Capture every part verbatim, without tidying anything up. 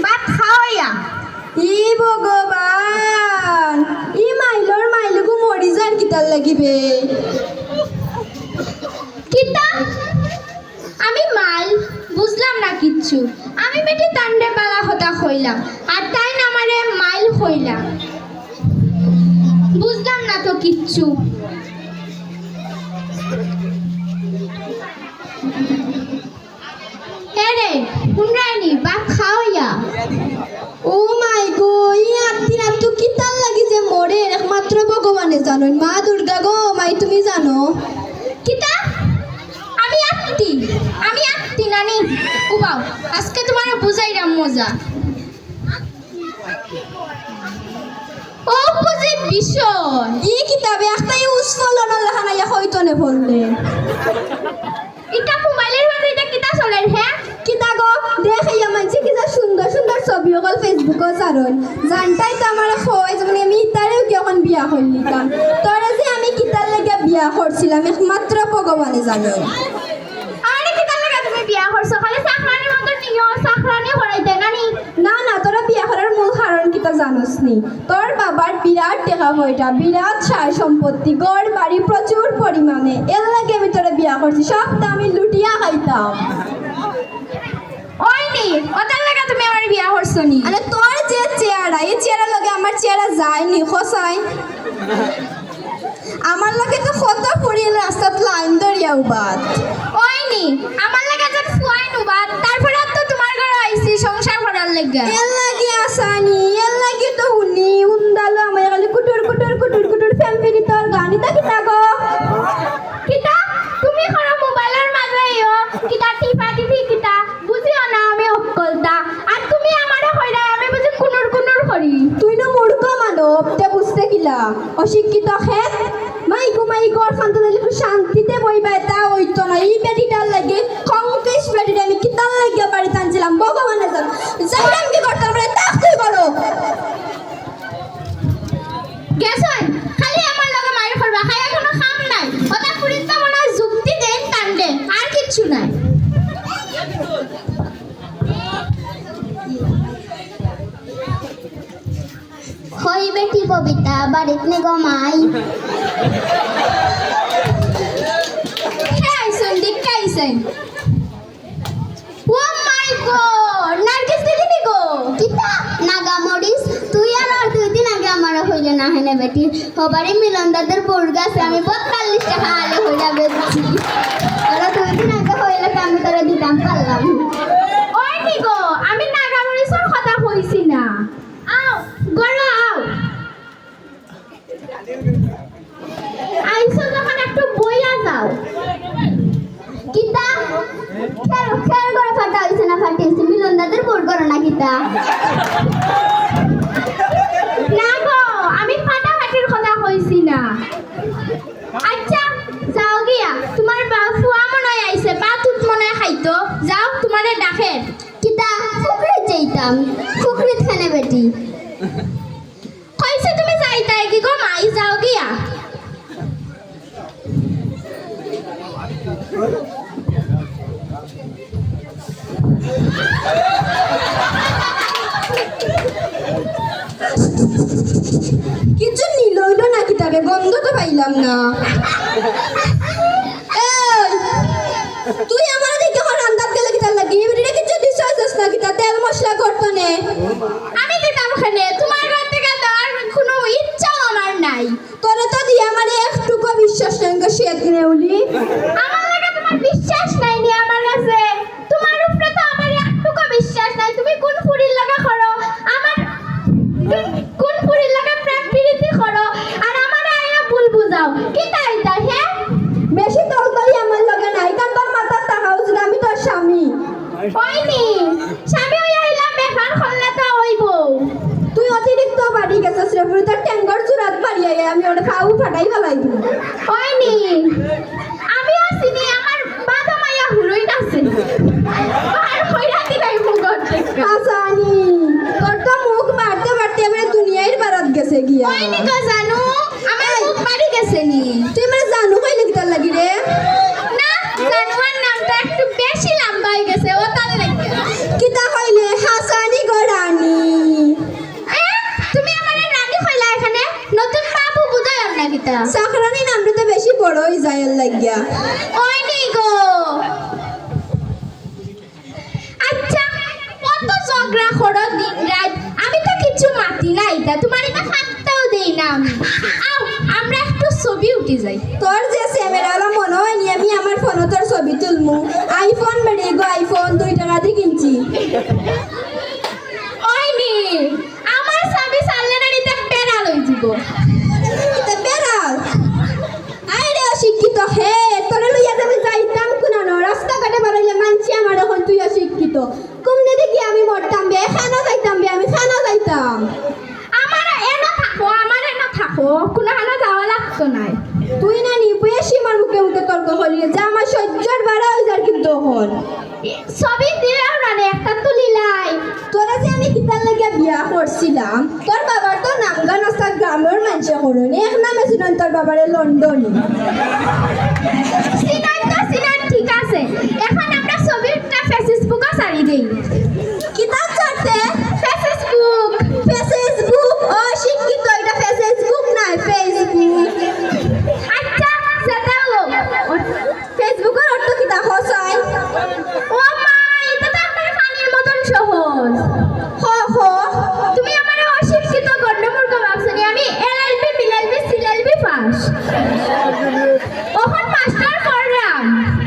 ভাত খাওয়াইয়া। ই ভগবান, ই মাইলর মাইলগু মরি যার কিতার লাগি বে? কিতা? আমি মাইল? বুঝলাম না কিচ্ছু। আমি বেটি তানরে বালা কথা কইলাম, আর তাইন আমারে মাইল কইলা। বুঝলাম না তো কিচ্ছু। এরে, হুনরায়নি, ভাত খাওয়াইয়া। ও মাই গো, ই আত্তির আত্তু কিতার লাগি যে মরে, একমাত্র ভগবানে জানইন। মা দুর্গা গো, মাই তুমি জানো। কিতা? আমি আত্তি, আমি আত্তি নানি। উবাও, আজকে তুমারে বুঝাইরাম মজা। ও বুঝি বিষয়। ই কিতাবে একটাই উস ফলন লেখান আইয়া কইতো নে ফললে। ইটা মোবাইলর মাঝে ইটা কিতা চলের, হে? কিতা গো, দেখ ইয়া মানষে কিতা সুন্দর সুন্দর ছবি অকল Facebook-ও ছাড়ইন। জানতায় তো আমারে কয়, যেমন আমি ইতারেও কি অখন বিয়া করলিতাম। তোরে যে আমি কিতার লাগিয়া বিয়া করছিলাম, একমাত্র ভগবানে জানইন। আরে কিতার লাগিয়া তুমি বিয়া করছো? খালি চাকরানির মতো নিও, চাকরানি করাইতে নানি? না, না, তোরে বিয়া করার মূল কারণ কিতা জানোস নি? তোর বাবার বিরাট টেকা পয়সা, বিরাট সায় সম্পত্তি, ঘর বাড়ি প্রচুর পরিমাণে। এর লাগি আমি তোরে বিয়া করছি, সবতা আমি লুটিয়া খাইতাম। ওই নি, ওটার লাগি তুমি আমারে বিয়া করছো নি? আরে তোর যে চেহারা, এই চেহারার লগে আমার চেহারা যায় নি, কছাইন। আমার লগে তো কত ফুরিন রাস্তাত লাইন ধরিয়া উবাত। ওই নি, আমার লগে যেন ফুয়াইন উবাত, তারপরে তো তুমার ঘরো আইছি সংসার করার লাগি। এর লাগি আসানি, এর লাগি তো হুনি, উন্দালো আমায় খালি কুটুর কুটুর কুটুর কুটুর ফ্যাম ফিরি তোর গানি তা কিতা গো? কিতা? তুমি করো মোবাইলর মাঝে ইয়ো, কিতা টিপা টিপি কিতা? বুঝিও না আমি অক্কলতা। আর তুমি আমারে কইরায় আমি বুঝি কুনুর কুনুর করি। তুই না মূর্খ মানব, তে বুঝতে কিলা? অশিক্ষিত খেত। মাই গো মাই, ঘর খান্তা দিলে একটু শান্তিতে বইবায়, তা অইতো না। ই বেটিটার লাগি, কংকেশ বেটিটা আমি কিতার লাগিয়া বাড়িত আনছিলাম, ভগবানে জানে। যাইরাম কি করতাম রে, তা তুই বলো। গেছইন, খালি আমার লগে মাইর করবা, খাইয়া কুনু কাম নাই। ওটা ফুরিত্তা মনে হয় যুক্তি দেন কাণ্ডে, আর কিচ্ছু নাই। কই বেটি ববিতা, বাড়িত নি গো মাই? হে আইছইন, দেখি আইছইন। ও মাই গো, নার্গিস দিদি নি গো? কিতা? নাগা মরিচ? তুই আর, আর দুই দিন আগে আমারে কইলে না হেনে বেটি। হবারে মিলন দাদার বউর গাছে আমি বত্তাল্লিশ টেকা আলে কইরা বেচছি। আর দুই দিন আগে কইলে তো আমি তোরে দিতাম পারলাম। ওই নি গো, আমি নাগা মরিচর কথা কইছি না। আও, ঘরো আও। আইছো যখন একটু বইয়া যাও। কিতা? খের, খের ঘরো ফাটা অইছে না ফাটি অইছে? মিলন দাদার বউর ঘরো না কিতা? না গো, আমি ফাটাফাটির কথা কইছি না। আচ্ছা, যাও গিয়া, তুমার বা-, ফুয়া মনে হয় আইছে, ভাত উত মনে হয় খাইতো। যাও, তুমারে ডাকে। কিতা? ফুকরিত যাইতাম। ফুকরিত কেনে বেটি? কইছে তুমি যাইতায় কি গো মাই, যাও গিয়া। কিচ্ছু নিল অইল না কিতাবে, গন্ধ তো পাইলাম না। এই, তুই আমারে দেখি অখন রান্দাত গেলে কিতার লাগি? এই বেটিরে কিচ্ছু দিছস না কিতা? তেল মশলা করতো নে। আমি দিতাম কেনে? তুমার ঘর থাকি দেওয়ার কুনু ইচ্ছাও আমার নাই। তোরে তো দিয়া আমারে একটুকু বিশ্বাস নাই গো, শেত নেউলি। আমার লাগি তুমার বিশ্বাস নাই নি আমার কাছে? তুমার উপরে তো আমার একটুকু বিশ্বাস নাই। তুমি কুন ফুরির লগে করো? আমার, তুমি কুন ফুরির লগে প্রেম পিরিতি করো? আর আমারে আইয়া ভুল বুঝাও। কিতা ইতা, হে? বেশি তলতলি আমার লগে নাই, কারণ তোর মাথাত থাকা উচিত, আমি তোর স্বামী। ওই নি, স্বামী অইয়া আইলাম, বেকার করলে তো অইবো। তুই অতিরিক্ত বাড়ি গেছস রে ফুরি, তোর ঠেঙ্গর চূড়াত বাড়ি আইয়া আমি ওরে ফাউ ফাটাই ফালাই দিমু। ওই নি, আমিও চিনি, আমার বাদো মাইয়া হুরুই নাছে। আর কইরা দিলাই মুখ অর্ধেক। হাসানি, তোর তো মুখ বাড়তে বাড়তে এবারে দুনিয়ার বারাত গেছে গিয়া। ওই নি তো জানু, আমার মুখ বাড়ি গেছে নি। তুই আমারে জানু কইলে কিতার লাগি রে? না, জানুয়ার নামটা একটু বেশি লম্বা অই গেছে, ও তার লাগি। কিতা কইলে? হাসা তাইর লাগিয়া। ওই নি গো। আচ্ছা, কত ঝগড়া করো দিন রাত, আমি তো কিচ্ছু মাতি না, ইতা তুমার ইতা পাত্তাও দেই না আমি। আও, আমরা একটু ছবি উঠি যাই। তোর যে ক্যামেরালা মনে অয় নি, আমি আমার ফোনো তোর ছবি তুলমু। আইফোন বেটি গো, আইফোন, দুই টাকা দি কিনছি। ওই নি, আমার চাবি চাললে না, ইতা বেড়াল অই যিবো। ইতা বেড়াল? আয় রে অশিক্ষিত, হে, তোরে লইয়া যে আমি যাইতাম কুনানো, রাস্তাঘাটে বারইলে মানষে আমারে কইন তুই অশিক্ষিত। কুমনে দেখি আমি মরতাম বে, খানো যাইতাম বে, আমি খানো যাইতাম। আমার এনো থাকো, আমার এনো থাকো, কুনানো যাওয়া লাগতো নায়। তুই না নি বেশি আমার মুখে মুখে তর্ক করিস, যে আমার সহ্যর বাড়া অই যার কিন্তু অখন। ছবি দিলাও না রে, একটা তুলিলাই। তোরে যে আমি কিতার লাগিয়া বিয়া করছিলাম, তোর বাবার তো নামগান আস্তা গ্রামর মানষে করইন, এক নামে চিনইন তোর বাবারে লন্ডনী। চিনইন তো চিনইন, ঠিক আছে। অখন আমরা ছবিটা Facebook-ও ছাড়ি দেই। কিতা ছাড়তে? Facebook। Facebook, অশিক্ষিত, ইটা Facebook নায়, Facebook। আচ্ছা, সেটা হোক। Facebook-অর অর্থ কিতা কও চাই? ও মা, ইটা তো একবারে পানির মতন সহজ। হ, হ। তুমি আমারে অশিক্ষিত গণ্ডমূর্খ ভাবছো নি? আমি এলএলবি, মিলেলবি, সিলেলবি পাস। অখন মাস্টার কররাম।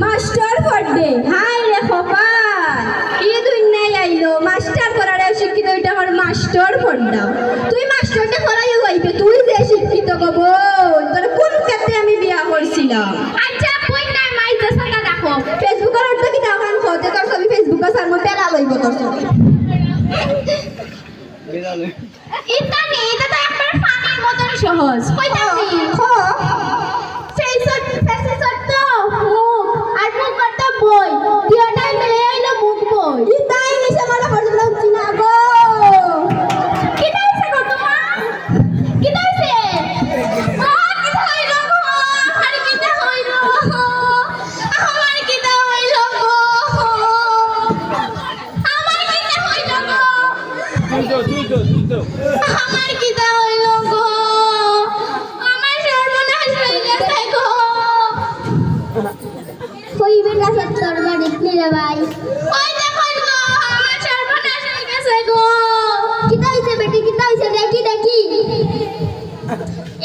মাস্টার পড়বে? হায় রে কপাল। ই দুনিয়াত আইলো, মাস্টার করারে অশিক্ষিত, ইটা আমার মাস্টার পড়রাম। তুই মাস্টাররে করাইও অইবে, তুই যে শিক্ষিত গো বইন, তোরে কুন ক্ষেত্রে আমি বিয়া করছিলাম? আচ্ছা, কই নাই মাই যে সাদা দেখো। Facebook-অর অর্থ কিতা অখন কও, তে তোর ছবি Facebook-ও ছাড়মু, বেড়াল অইবো তোর ছবি। ইতা নি, ইতা তো একবারে পানির মতন সহজ। কইতাম নি? হ। Face-অর, face-অর তো মুখ, আর মুখ অর্থ বই। দুইটাই মিলে অইলো মুখ বই। ইতা ইংলিশে মারা পড়তে উঠছি না গো। কিতা অইছে গো তুমার? কিতা অইছে? ও, কিতা অইলো গো? আমার কিতা অইলো? আমার কিতা অইলো গো? আমার কিতা অইলো গো? আমার কিতা অইলো গো? আমার সর্বনাশ অই গেছে গো। কই বেটা সত্তর বাড়িত নি রে ভাই? ওই দেখো গো, আমার সর্বনাশ অই গেছে গো। কিতা অইছে বেটি, কিতা অইছে? দেখি, দেখি।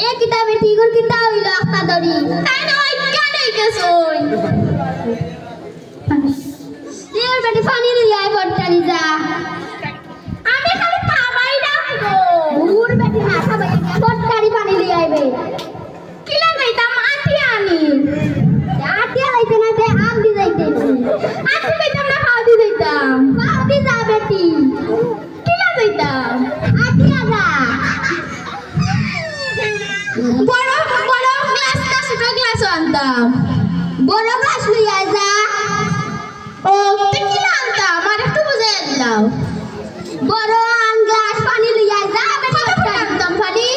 এ কিতা বেটি, ইগুর কিতা অইলো আখতা ধরি? তাই না, অজ্ঞান অই গেছইন। এ বেটি, পানি লইয়া আয়, ফটকারি যা। আমি খালি খাবাই রাখবো। উর বেটি, না খাবাই, ফটকারি পানি লইয়া আইবে। কিলা যাইতাম, আটিয়া নি। আটিয়া যাইতে না, তে আত দি যাইতে। আটি যাইতাম না, পাও দি যাইতাম। পাও দি যা বেটি। কিলা যাইতাম? আটিয়া যা। বড়, বড় গ্লাস না ছোট গ্লাস আনতাম? বড় গ্লাস লইয়া যা। ও, তে কিলা আনতাম? আর একটু বুঝাইয়া দিলাও। বড় আন গ্লাস পানি লইয়া যা, বেটা। কত করে আনতাম পানি?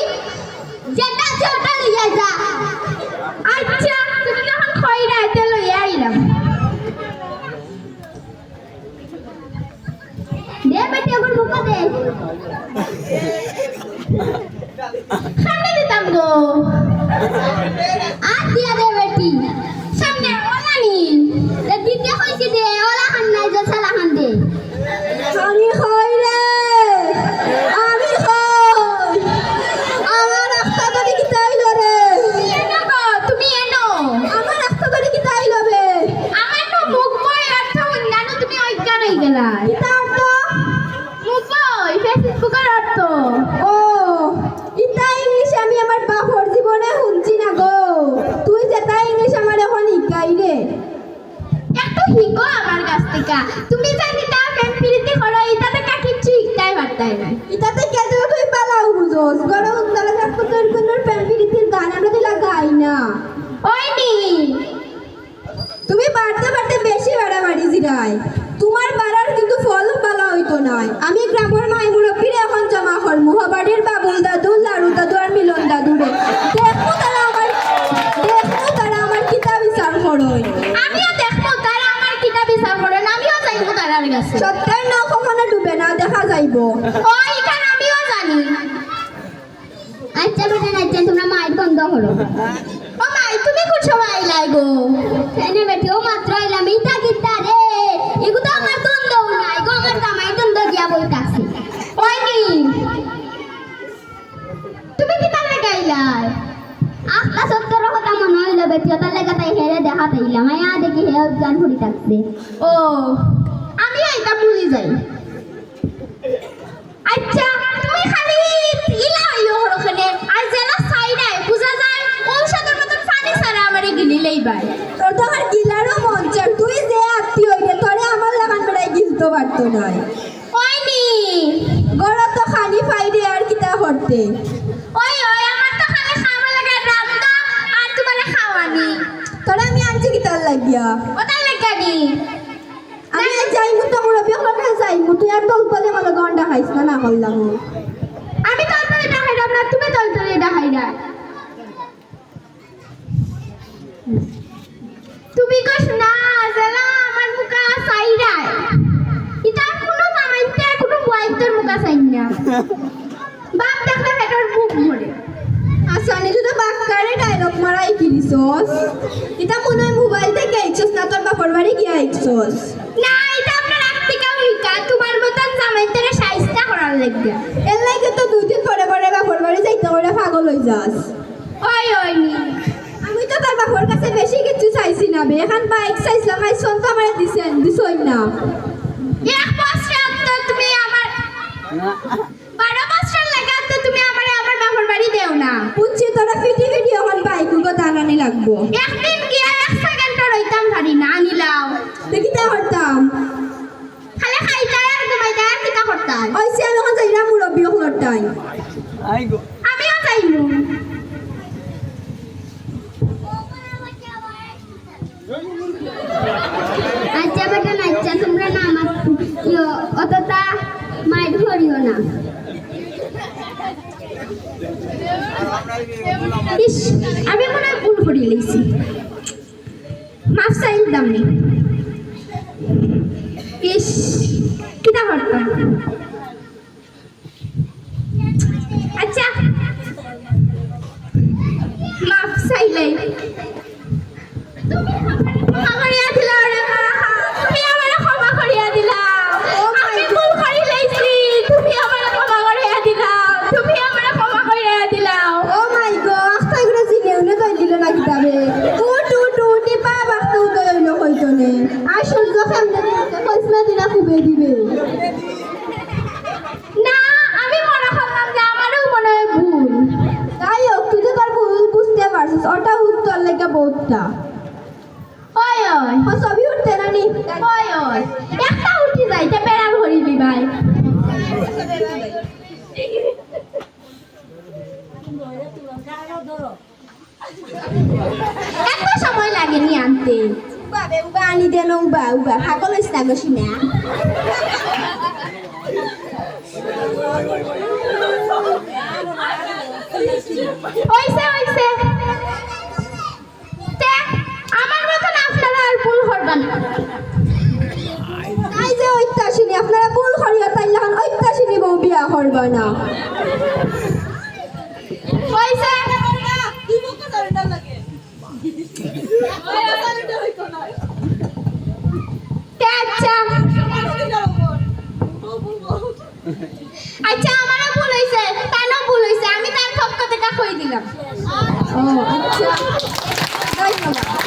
যেটা ছোট লইয়া যা। আচ্ছা, তুমি যখন কইরায়, তে লইয়া আইলাম। দে বেটি, ওগুর মুখো দে। সামনে দিতাম গো। আত দিয়া দে বেটি। সামনে ওলা নি। এ দিতে কইছি দে, ওলা খান নাই যে শালা খান দে। আমি কই রে? আমি কই? আমার আখতা ধরি কিতা অইলো রে? তুমি এনো গো, তুমি এনো। আমার আখতা ধরি কিতা অইলো বে? আমার তো মুখ বই আর তো অন্যান্য তুমি অজ্ঞান অই গেলায়। কিতা অর্থ? মুখ বই, Facebook-অর অর্থ। ও, ইতা ইংলিশ আমি আমার বাপর জীবনে হুনছি না গো। তুই যেতা ইংলিশ আমারে অখন হিকাইরে। একটু হিকো আমার গেছ থাকি। তুমি যে ইতা প্রেম পিরিতি করো, ইতা থাকি কিচ্ছু হিকতায় পারতায় নায়। ইতা থাকি তো তুই ভালা বুঝোস। গরম উত্তালা থাকবো তোর কুনু প্রেম পিরিতির গান আমরা তো ইলা গাই না। ওই নি। তুমি বাড়তে বাড়তে বেশি বাড়াবাড়ি জিরাই। তুমার বাড়ার কিন্তু ফল ভালা অইতো নায়। আমি গ্রামর মাই মুরব্বিরে অখন জমা করমু। হবাড়ির বাবুল দাদু, লাড়ু দাদু আর মিলন দাদুরে। দেখমু তারা আমার, দেখমু তারা আমার কিতা বিচার করইন। আমিও দেখমু তারা আমার কিতা বিচার করইন। আমিও যাইমু তারার গেছে। সত্যের নখ কখনো ডুবে না, দেখা যাইবো। ও, ইখান আমিও জানি। আচ্ছা বেটা, আচ্ছা, তুমরা মাইক বন্ধ করো। ও মাইক তুমি কোন সময় আইলায় গো? এনে বেটি, অউ মাত্র আইলাম। ইতা কিতা রে? ইগু তো আমার ধন্দা নাই গো, আমার জামাইর ধন্দা গিয়া বই থাকছে। অয়নি? তুমি কিতার লাগি আইলায়? আখতা সত্তর কথা মনো অইলো বেটি, অতার লাগি তাই হেরে দেখাত আইলাম। আইয়া দেখি হে অজ্ঞান পড়ি থাকছে। ও, আমি আইতাম ভুলি যাই। আচ্ছা, তুমি খালি ইলা অইও হরখানে, আর যেলা চাইরায়, বুঝা যায়, ঔষধর মতন পানি ছাড়া আমারে গিলি লাইবায়। তোর তো আমার গিলারও মন চায়, তুই যে আত্তি অইরে, তোরে আমার লাখান বেটায় গিলতো পারতো নায়। অয়নি? ঘরো তো খানি পাইরে আর কিতা করতে? ওই, ওই, আমার তো খালি খাওয়া লাগে, রান্দা আর তুমারে খাওয়ানি। তোরে আমি আনছি কিতার লাগিয়া? অতার লাগিয়া নি? আমি আর যাইমু তো মুরব্বি অকলর কাছে যাইমু, তুই আর তলতলে মনে গন্ডা খাইস না, না করলাম। আমি তলতলে ডাকাইরাম না, তুমি তলতলে ডাকাইরায়। তুমি কস না, যেলা আমার মুখা চাইরায়। ইতা কুনু জামাইতে কুনু বুয়াইন্তর মুখা চাইন না। বাপ দেখলে পেটর ভুক মরে। আচ্ছা, নি তুই তো বাক্কারে dialogue মারাই কিনছস। ইতা মনে অয় মোবাইল থাকি আইকছস না, তোর বাপর বাড়ি গিয়া আইকছস। না, ইতা আপনার আত্তিকা উইকা, তুমার মতন জামাইন্তরে শাইস্তা করার লাগিয়া। এর লাগি তো দুই দিন পরে পরে বাপর বাড়ি যাইতে কইলে পাগল অই যাস। ওই, ওই নি। আমি তো তোর বাপর কাছে বেশি কিচ্ছু চাইছি না বে, এখান বাইক চাইছিলাম, আইজ তো আমারে দিছইন, দিছইন না। এক বছর তো তুমি আমার বারো বছর লাগাত তো তুমি আমারে আমার বাপর বাড়ি দেও না। বুঝছি, তোরা ফিটি ফিটি অখন বাইক উগো দাঁড়ানি লাগবো। একদিন গিয়া এক সেকেন্ডও রইতাম পারি না, আনিলাও। দেখি তা করতাম। খালি খাইতায় আর ঘুমাইতায় আর কিতা করতায়? অইছে, আমি অখন যাইরাম মুরব্বি অকলর টাইম। আমিও যাইমু। আচ্ছা বেটা, আচ্ছা, তুমরা না আমার ইয়ো, অতটা মাইন্ড করিও না। ইস, আমি মনে অয় ভুল করি লাইছি। মাফ চাইলাম নি। ইস, কিতা করতাম? আচ্ছা, মাফ চাইলাই। তুমি আমারে ক্ষমা করিয়া দিলাও রে মা, তুমি আমারে ক্ষমা করিয়া দিলাও। আমি ভুল করি লাইছি, তুমি আমারে ক্ষমা করিয়া দিলাও, তুমি আমারে ক্ষমা করিয়া দিলাও। ও মাই গো, আখতা এগুলো জিনে উনে তো দিল না কিতাবে। উঠ, উঠ, উঠ, ই বাপ আখতা উদয় অইলো কইতনে। আর সূর্য কেমনে কইস না দিনা খুবে দিবে। না, আমি মনে করলাম যে আমারও মনে অয় ভুল। যাই হোক, তুই তো তোর ভুল বুঝতে পারছিস, ওটা উত্তর লেগে বউতটা। ওই, ওই। ও, ছবি উঠতে না নি? ওই, ওই। একটা উঠি যাইতে বেড়াল হরিলি ভাই। এত সময় লাগেনি আনতে। উবা বে, উবা আনি দেন, উবা, উবা। পাগল হইস না গো, শুনে। হইছে, হইছে। তে, আমার মতন আপনারা আর ভুল করবা না। তাই যে ঐত্তাসিনী, আপনারা ভুল করিয়া তাই লাখান ঐত্তাসিনী বউ বিয়া করবা না। হইছে। তে আচ্ছা। আচ্ছা, আমারও ভুল হইছে, তারও ভুল হইছে, আমি তার পক্ষ থেকে কই দিলাম। ও, আচ্ছা। ধন্যবাদ।